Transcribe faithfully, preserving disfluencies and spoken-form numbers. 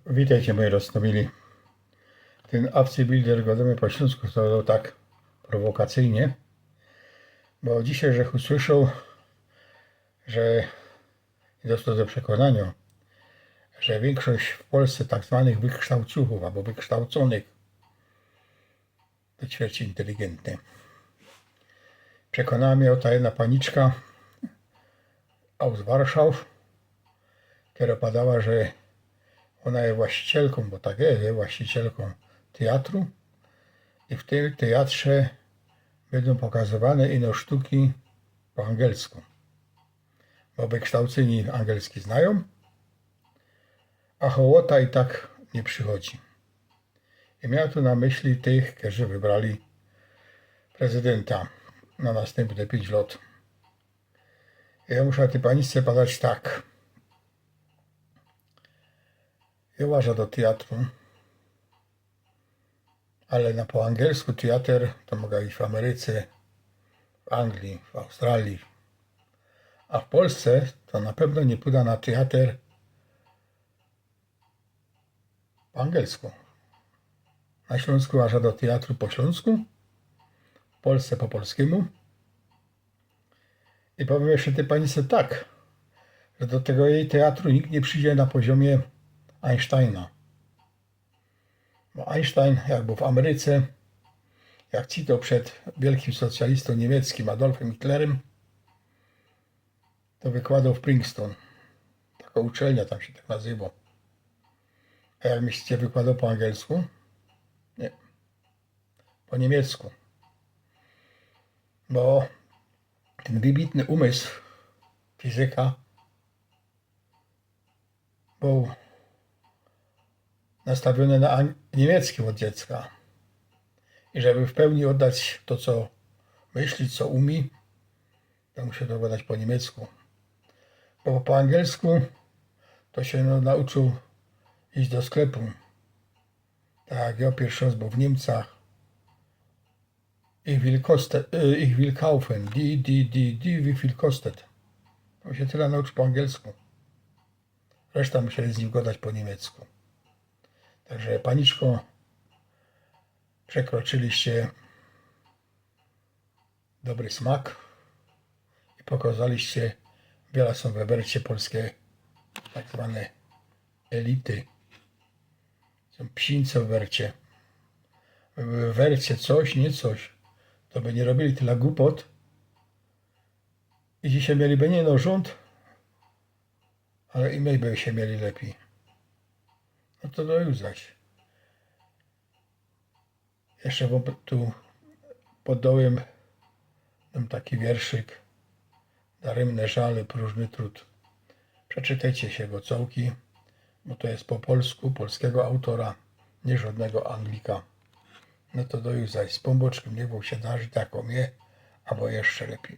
Witejcie, moji roztōmili. Tyn Afcybilder, gŏdōmy po ślōnsku, to było tak prowokacyjnie, bo dzisiej żech usłyszoł, że, i dostoł do przekōnaniŏ, że wiynkszość w Polsce tak zwanych wykształciuchōw abo wykształcōnych to ćwierć inteligentny. Przekōnała mie ô tym jedna paniczka aus Warszau, kera padała, że ôna je właścicielkōm, bo tak je, je właścicielkōm teatru i w tym teatrze bydōm pokazywane ino sztuki po angelsku. Bo wykształcyni angelski znajōm, a hołota i tak niy przichodzi. I miała tu na myśli tych, kerzy wybrali prezydynta na nastympne piyńć lŏt. I jŏ musza tyj paniczce padać tak. Jŏ łażã do teatru, ale na po angelsku teater to moga iś w Ameryce, w Anglii, w Australii. A w Polsce to na pewno niy pōda na teater po angelsku. Na Ślōnsku łażã do teatru po ślōnsku, w Polsce po polskimu. I powiym jeszcze tyj paniczce tak, że do tego jeji teatru nikt niy przidzie na poziōmie Einsteina. Bo Einstein, jak bōł w Ameryce, jak citoł przed wielkim socjalistōm niymieckim Adolfym Hitlerym, to wykłŏdoł w Princeton. Takŏ uczelnia tam sie tak nazywoła. A jak myślicie, wykłŏdoł po angelsku? Niy. Po niymiecku. Bo tyn wybitny umysł fizyka bōł nastawiōny na ang-, niymiecki ôd dziecka. I żeby w pełni ôddać to, co myśli, co umie, to musioł to gŏdać po niymiecku. Bo po angelsku to sie, no, nauczōł iś do sklepu. Tak jak jŏ piyrszy rŏz bōł w Niymcach. Ich will koste-, y, ich will kaufen. Die, die, die, die, wie viel kostet? To sie tyle nauczōł po angelsku. Reszta musieli z nim gŏdać po niymiecku. Także, paniczko, przekroczyliście dobry smak i pokazaliście, wiela sōm we wercie polske tak zwane elity. Sōm psińce w wercie. W wercie coś, niy coś. To by niy robiyli tyle gupot. I dzisiej mieliby niy ino rzōnd, ale i my by sie mieli lepij. No to do już zaś. Jeszcze wōm tu pod dołym dōm taki wierszyk. Darymne żale, prōżny trud. Przeczytejcie sie go cołki, bo to je po polsku, polskigo autora, niy żŏdnego Anglika. No to do już zaś. Z Pōnbōczkiym, niych wōm sie darzi tak jak mie, abo jeszcze lepij.